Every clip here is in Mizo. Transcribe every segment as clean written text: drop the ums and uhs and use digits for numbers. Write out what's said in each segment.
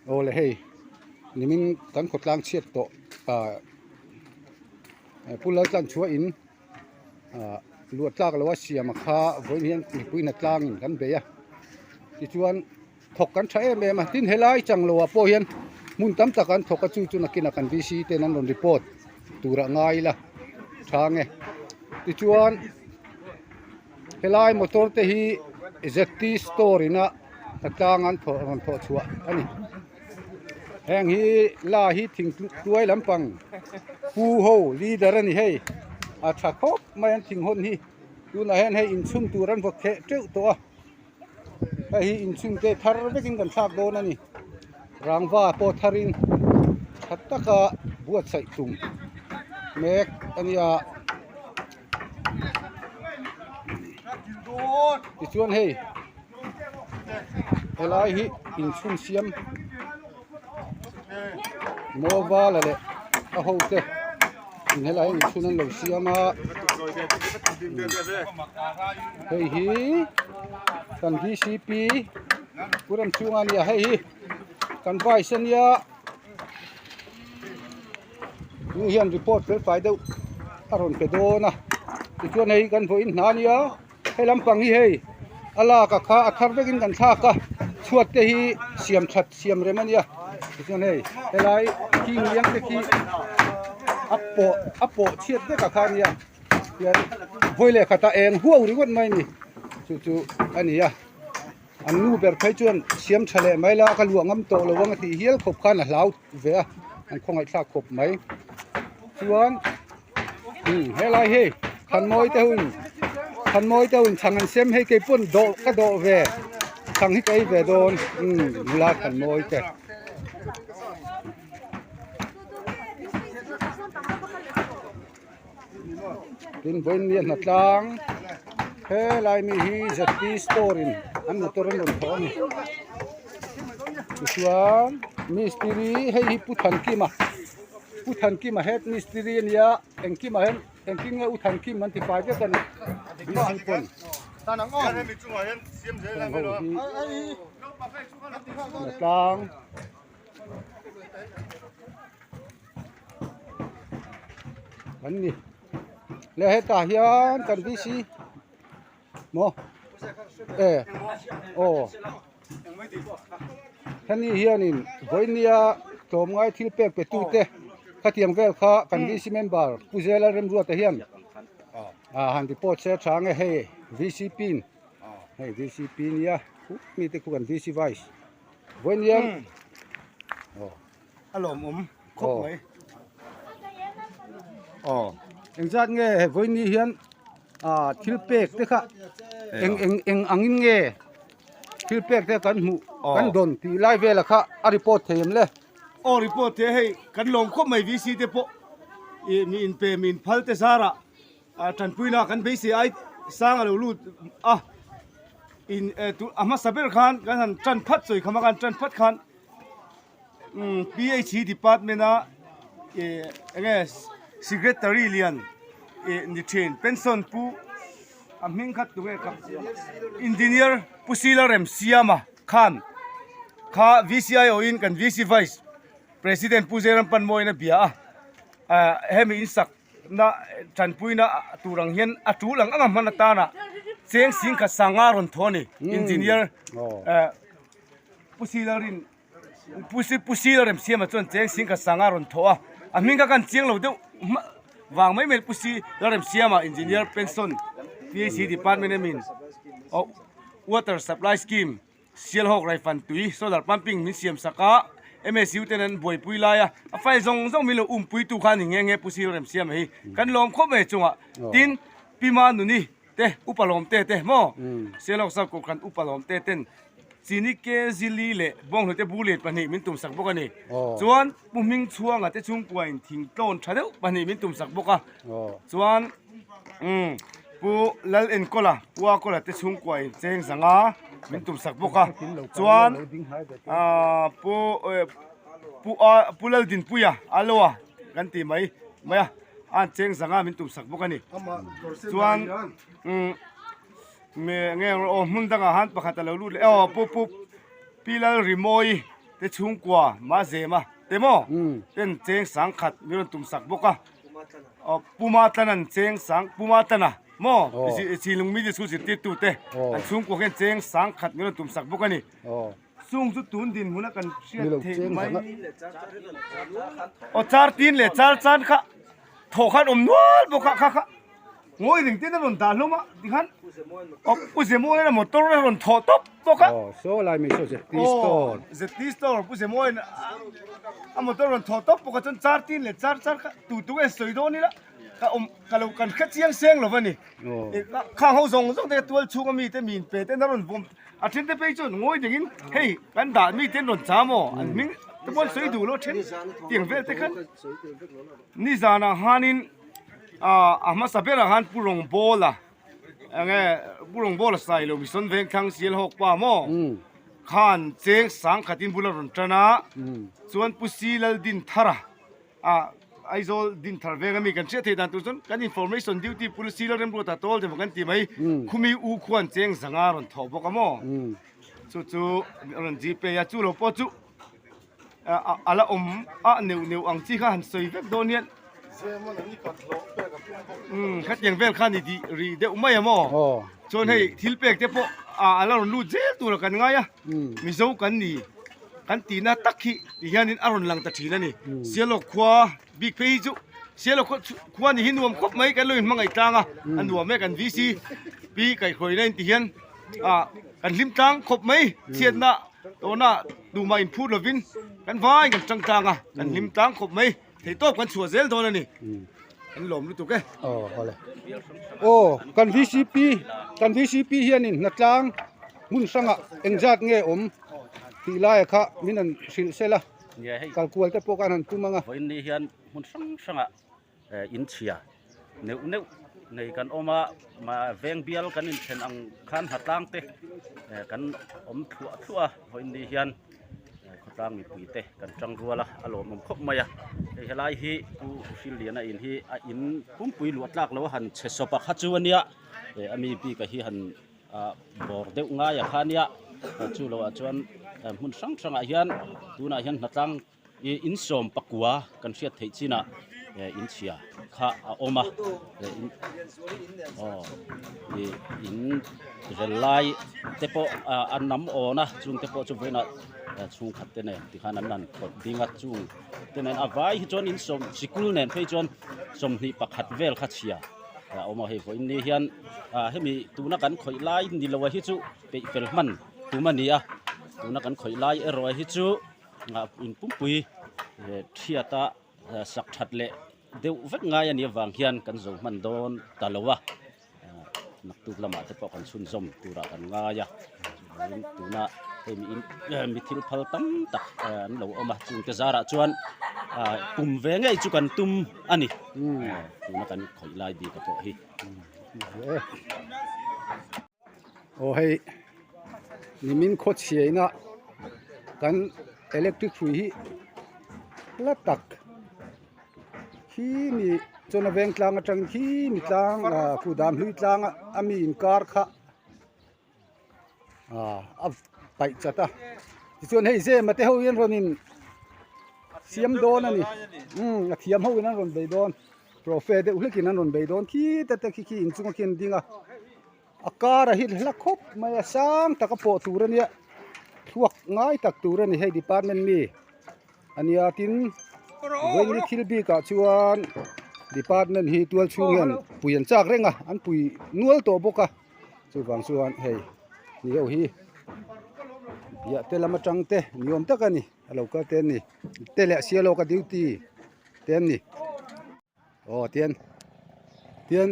Aw le hei nimin kan khawtlang chhiat tawh ah Pu Laltlanchhuah in ah luah tlak lo a siam a kha vawiin hian mipui hna tlangin kan bei a tichuan thawk kan tha em em a tin helai chang lo ah pawh hian hmun tam tak an thawk a chu chu nakinah kan VC ten an rawn report tur ah ngai ila tha nge tichuan helai motor te hi ZT store ina hnatlang an thawh rawn thawh chhuah a ni heng hi la hi thing tuai lampang pu ho leader a ni hei a tha khawp mai an thing hawn hi tunah hian hei inchhung tur an vaw kheh teuh tawh a. Hei hi inchhung te thar vekin kan thlak dawn a ni rangva pawh tharin tha taka buatsaih tum mek a nia tichuan hei helai hi inchhung siam Mobile leh a ho te in helai hian inchhun an lo siam a hei hi kan vcp pu Remchhunga a nia hei hi kan vice a nia tu hian report fel fai deuh a rawn pe dawn a tichuan hei kan vawiin hna a nia. He lampang hi hei a lak a kha a thar vekin kan thlak a chhuat te hi siam that siam rem a nia tichuan hei helai khing liang te khi a pawh a pawh chhiat vek a kha a nia hian vawi leh khatah eng huau ringawt mai a ni chu chu a ni a an nu ber phei chuan siam tha leh mai la ka luah ngam tawh lo ang a tih hial khawp khan a hlau ve a an khawngaih thlak khawp mai chuan. Helai hi Thanmawi te hun Thanmawi te hun chhang an sem hei kei pawn dawh ka dawh ve chhang hi ka ei ve dawn umm nula Thanmawi te. Tin vawiin nia hnatlang helai mi hi ZP store in an motor an rawn thawh a ni tichuan mistiri hei hi Pu Thankima. U Thankima head mistiri a nia engkimah hian engtin nge U Thankim an ti fai vek a ni BC pawn heng ho hi hnatlang an ni le hetah hian kan BC maw e aw. Hemi hianin vawinia tlawmngai thil pek pe tute khatiang vel kha kan VC member Pu Zela Remruata hian ah han report se tha nge hei VC pin hei VC pin nia mi te khu kan VC vice vawinia aw a lawmawm khawp mai aw engzat nge he vawiini hian ah thil pek te kha eng eng eng angin nge thil pek te kan hmuh kan dawn tih lai vela kha a report thei em le aw report thei hei kan lawm khawp mai VC te pawh ih mi inpe mi inphal te zarah ah tanpuina kan beisei ai sang a lo lut a in eh a hmasa ber khan kan han tan phat sawi kham a kan tan phat khan. PHE department a ih eng nge secretary lian ih ni thin pension pu a hming kha tunge ka engineer pu Sila Remsiama khan kha VCI awh in kan VC vice president pu Zairampanmawina bia a ah hemi insak na tanpuina tur ang hian a tul ang anga hman atana cheng singkhat sanga rawn thaw a ni engineer eh Pu Silarin Pu Si Pu Silarem siama chuan cheng singkha sanga rawn thawh a, a hming kha kan chiang lo deuh vang mai mai Pu Silarem siama Engineer Pension PHC Department amin oh Water Supply Scheme Sialhawk Raifan tui Solar Pumping min siam sak a MSU ten an buaipui lai a, a file zawng zawng min lo umpui tu kha a ni nghe nghe Pu Silarem siama hi kan lawm khawp mai chungah tin Pi Manuni te upa lawm te te maw Sialhawk South Kohhran upa lawm te ten Chini ke zili leh bawnghnute bu lian pahnih min tumsak bawk a ni. Chuan Pu Hmingchhuanga te chhungkuain thingtlawn tha deuh pahnih min tumsak bawk a. Chuan Pu Lalenkawla, Pu Akawla te chhungkuain cheng zanga min tumsak bawk a. Chuan Pu Pu Pu Laldinpuia Aloa kan ti mai mai a, an cheng zanga min tumsak bawk a ni. Chuan Me nge aw hmun dangah han pakhat a lo lut leh aw pu pu Pi Lalrimawi. te chhungkua Mazema te maw ten cheng sangkhat min rawn tum sak bawk a aw Puma Tlanan cheng sang Puma Tlana maw Chinlung Media School zirtirtu te an chhungkua khian cheng sangkhat min rawn tum sak bawk a ni. Chung chu tun dinhmun a kan hriat theih mai. Aw char tin leh char chan kha thawh khan awm nual bawk a kha kha ngawi reng ten a rawn dah hlawm a tikhan aw Pu Zemawiin a motor a rawn thawh tawp bawk a. Aw saw lai mai saw ZT store. ZT store Pu Zemawiin a motor a rawn thawh tawp bawk a chuan char tin leh char char kha tu tu nge sawi dawn ila ka awm ka lo kan hre chiang seng lo va ni. Khang ho zawng zawng te tual chhunga mite min pe ten a rawn vawm A then te phei chuan ngawi dingin hei kan dah mi te an rawn cham aw an hming te pawh an sawi duh lo a then tiang vel te khan nizanah khanin ah a hmasa berah khan Pu Rawngbawla enge Pu Rawngbawla sai lo Mission Vengthlang Sial Hawk pa maw khan cheng sangkhatin bula rawn tan a chuan Pu Si Laldinthara A Aizawl Dinthar veng ami kan hriat theih dan tur chuan kan information duty policy Lalremruata tawl te maw kan ti mai khumi u khuan cheng zanga rawn thawh bawk a maw chu chu a rawn gpay a chu lo pawh chu a la awm a neuh neuh ang chi kha han sawi vek dawn hian khatiang vel khan i dih ri deuh mai a maw chuan hei thil pek te pawh a la rawn lut zel tur a kan ngai a Mizo kan ni. Kan tihna tak hi ti hianin a rawn lang ta thin a ni. Sialawk khua bik phei hi chu Sialawk khua khua ni hi nuam khawp mai kan lo inhmangaih tlang a, a nuam e kan VC pi kaihhruaina in ti hian ah kan hlim tlang khawp mai chhiatna tawhna tumah inphut lovin kan vain kan tang tlang a, kan hlim tlang khawp mai theihtawp kan chhuah zel dawn a ni. Kan lawm lutuk e. Aw awle. Aw kan VCP kan VCP hianin hnatlang hmun hrangah engzat nge awm tih laia kha min han hrilh sel a kal kual te pawh khan han tum ang a. Vawiin ni hian hmun hrang hrangah inchhia neuh neuh nei kan awm a veng bial kan inthen ang khan hnatlang te kan awm thluah thluah a vawiin ni hian. Khawtlang mipui te kan tang rual a, a lawmawm khawp mai a. Hei helai hi Pu Hrilliana in hi a in pumpui luah tlak lo a han chhe sawp a kha chu a nia. A mi bik a hi han bawr deuh ngai a kha a nia. Chu loh ah chuan hmun hrang hrang ah hian tunah hian hnatlang in sawm pakua kan hriat theih chinah in chhia kha a awm a. Aw in rel lai te pawh a nam awn a chung te pawh chu vawiinah chhungkhat te nen tikhan an han tawlh ding a chung te nen a vai hi chuan in sawm sikul nen phei chuan 21 vel kha chhia a awm a hei vawiin ni hian hemi tuna kan khawih lai ni lo a hi chu peih fel hman tum a ni a tuna kan khawih lai erawh hi chu in pumpui thiata sak that leh deuh vek ngai a nih avang hian kan zo hman dawn ta lo a naktuk lamah te pawh kan chhunzawm turah kan ngai a chuan tuna hei mi in mi thil phal tam tak an lo awm a chungte zarah chuan kum ve ngei chu kan tum a ni tuna kan khawih lai bik a pawh hi. Aw hei nimin khawchhiaina kan electric hrui hi la tak khi mi chuan a veng tlang atangin khi mi tlang ah kudam hlui tlang a mi inkar kha ah a paih chat a tichuan hei zema te ho hian rawn in siam dawn a ni umm a thiam ho in an rawn bei dawn. Profe deuh hlekin an rawn bei dawn khi te te khi khi inchunga khi an ding a a kar a hi hla khawp mai a sang taka pawh tur a nia thluak ngai tak tur a ni hei department mi a nia tin vawiin thil bikah chuan department hi tual chhung hian pui an chak reng a an pui nual tawh bawk a chuvang chuan hei ni ho hi biah te lam atang te ni awm tak a ni a lo kal te an ni te leh sialawka duty. te an ni aw tian tian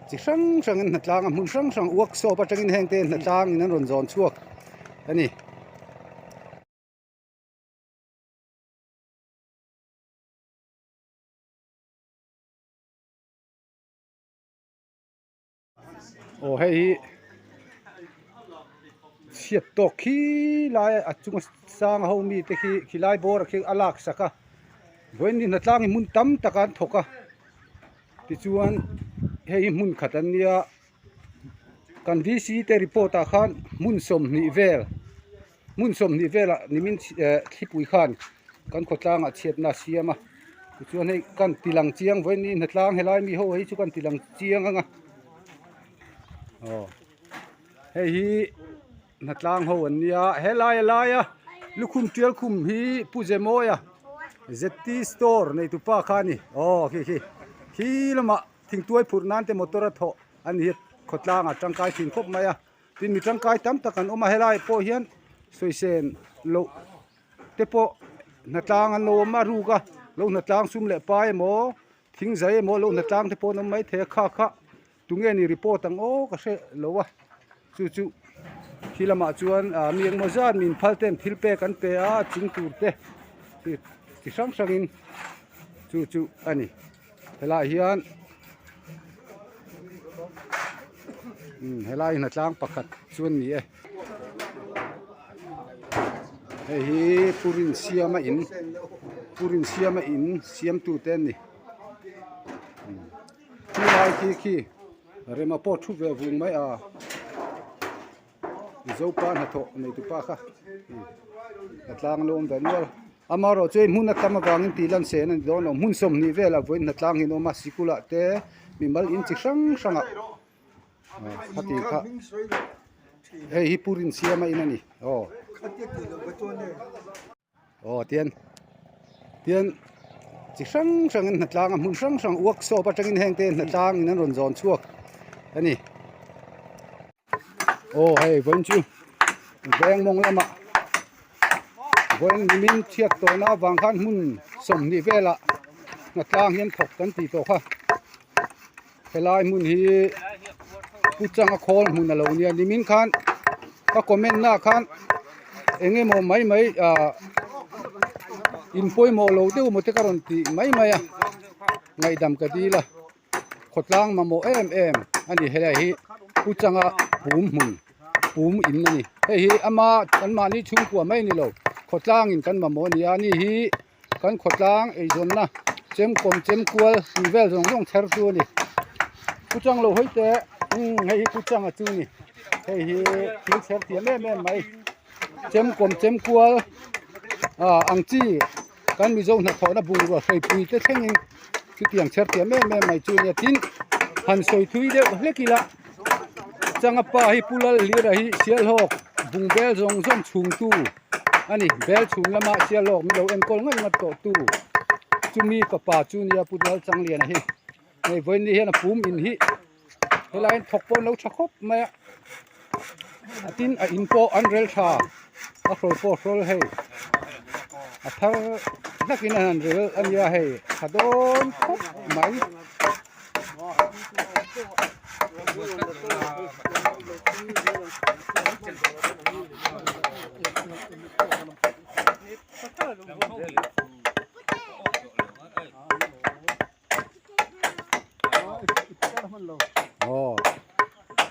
chi hrang hrang in hnatlang a hmun hrang hrang workshop atangin heng te hnatlang in an rawn zawn chhuak a ni. Aw hei hi chhiat tawk khi lai a chunga sang ho mi te khi khilai bawr ah khi a lak sak a vawiin ni hnatlang hi hmun tam tak a an thawk a tichuan hei hi hmun khat an nia kan V C te report ah khan hmun 20 vel. Hmun 20 velah nimin thlipui khan kan khawtlangah chhiatna a siam a, tichuan hei kan ti lang chiang vawiin hnatlang helai mi ho hi chu kan ti lang chiang ang a, aw hei hi hnatlang ho an nia helai a laia lukhum tial khum hi Pu Zemawia ZT store nei tupa kha a ni aw khi khi khi lamah thingtuai phurh nan te motor a thawh a ni hi khawtlangah tangkai thin khawp mai a. Tin mi tangkai tam tak an awm a helai pawh hian sawisel loh te pawh hnatlang an lo awm a ruk a lo hnatlang sum leh pai emaw thing zai emaw lo hnatlang te pawh an awm maithei a kha kha tunge ni report ang aw ka hre lo a chu chu khi lamah chuan ah mi engmaw zat min phal ten thil pek an pe a ching tur te chi hrang hrang in chu chu a ni. Helaiah hian umm helai hnatlang pakhat chu an ni e hei hi pu Rinsiama in pu Rinsiama in siamtu te an ni chu lai khi khi rema pawh thu ve vung mai a. Mizopa hnathawh neitupa kha a tlang a lo awm ve nual amaherawh chu hei hmun a tam avangin tih lan sen a ni dawn lo hmun 20 velah vawiin hnatlang hi an awm a sikul ah te mimal in chi hrang hrang ah khati kha hei hi pu Rinsiama in a ni aw. Aw tian tian chi hrang hrang in hnatlang a hmun hrang hrang workshop atangin heng te hnatlang in an rawn zawn chhuak a ni aw hei vawiin chu veng mawng lamah vawiin nimin chhiat tawhna avang khan hmun 20 velah hnatlang hian thawk kan tih tawh kha helai hmun hi pu changa khawl hmun a lo nia nimin khan ka comment na khan eng emaw mai mai ah in pawimawh lo deuh maw te ka rawn tih mai mai a ngaihdam ka dil a khawtlang mamawh em em a ni helai hi pu changa pum hmun pum in a ni hei hi ama kan mahni chhungkua mai a ni lo khawtlang in kan mamawh a ni a ni hi. Kan khawtlang eizawnna chemkawm chemkual tih vel zawng zawng chher chu a ni. Pu Chang lo hawi teh umm hei hi Pu Changa chu a ni. Hei hi thil chher thiam em em mai. Chemkawm chemkual ah ang chi kan Mizo hnathawhna bungrua hreipui te thlengin chutiang chher thiam em em mai chu a nia. Tin, han sawi thui deuh hlek ila Changa pa hi Pu Lalhlira hi Sialhawk bungbel zawng zawng chhungtu. A ni, bel chhung lama sia lawk min lo enkawl ngat ngat tawh tu chumi fapa chu nia Pu Lalchangliana hi. Hei vawiin ni hian a pum in hi helai hian thawk pawh an lo tha khawp mai a, a tin a in pawh an rel tha a hrawl pawh a hrawl hei a thar hlakin a han rel a nia hei tha dawn khawp mai. Aw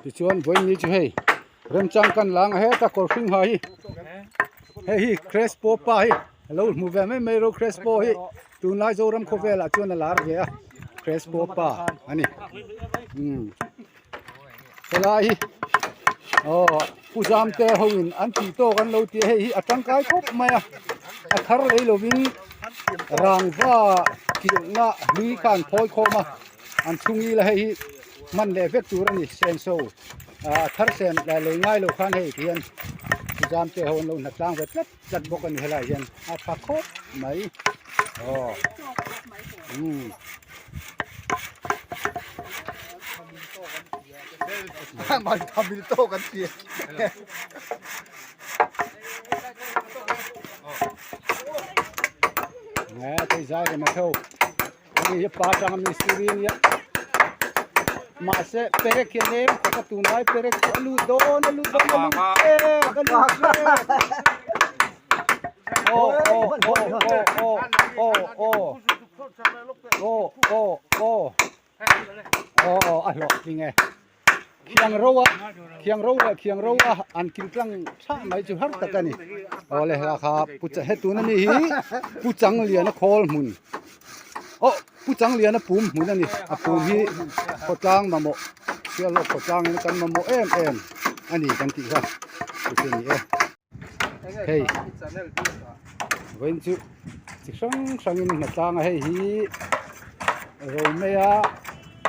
tichuan vawiin ni chu hei remchang kan la ang a heta kawr hring ha hi hei hi crespo pa hi a lo hmu ve mai mai ro crespo hi tunlai Zoram khawvelah chuan a lar ve a crespo pa a ni umm. Helai hi aw pu Zamte ho in an tih tawk an lo ti a hei hi a tangkai khawp mai a a thar lei lovin rangva kilhna hlui kha an phawi khawm a an chhungil a hei hi hman leh vek tur a ni senso ah a thar sen lei ngai lo khan hei ti hian pu Zamte ho an lo hnatlang ve tlat tlat bawk a ni helaiah hian a tha khawp mai aw umm. Nè, tôi ra cái mà thôi. Ani hi pa tanga mistiri ania. Mahse perek hian em ka tunlai perek chu a lut dawn a lut dawn a lut mek a lut mek. Aw aw aw aw aw aw aw aw aw aw aw a hlawhtling e. Khiang ro a khiang ro leh khiang ro a an kil tlang thlah mai chu har tak a ni. Aw le hla kha pu he tuna mi hi pu Changliana khawl hmun aw pu Changliana pum hmun a ni a pum hi khawtlang mamawh Sialhawk khawtlang in kan mamawh em em a ni kan tih kha chu chu a ni e. Hei vawiin chu chi hrang hrangin hnatlang a hei hi Romea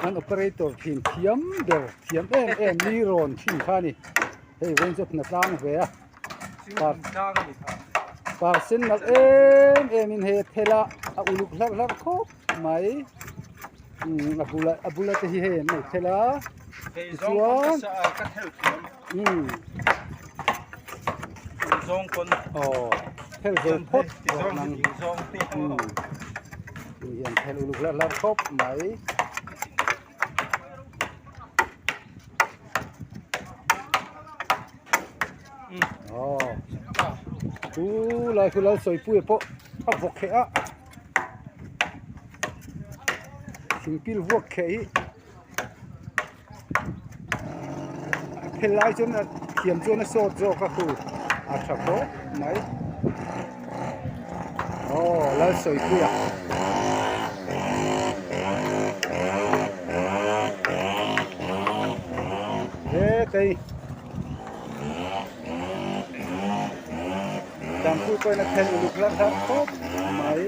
an operator thin thiam ber thiam em em mi rawn thin kha a ni hei vawiin chu hnatlang ve a par sen nalh em em in hei a thel a a uluk hlarh hlarh khawp mai a bulah a bula te hi hei an lo thel a tichuan umm aw thel zo phawt rawh nang umm tih hian thel uluk hlarh hlarh khawp mai. Aw chu lai khu lal sawipuia pawh a vawk kheh a thingpil vuak kheh hi a phel lai chuan a thiam chuan a sawt zawk a khu a tha khawp mai aw lal sawipuia. Hetei Dampui pawhin a then uluk hlauh hlauh khawp mai.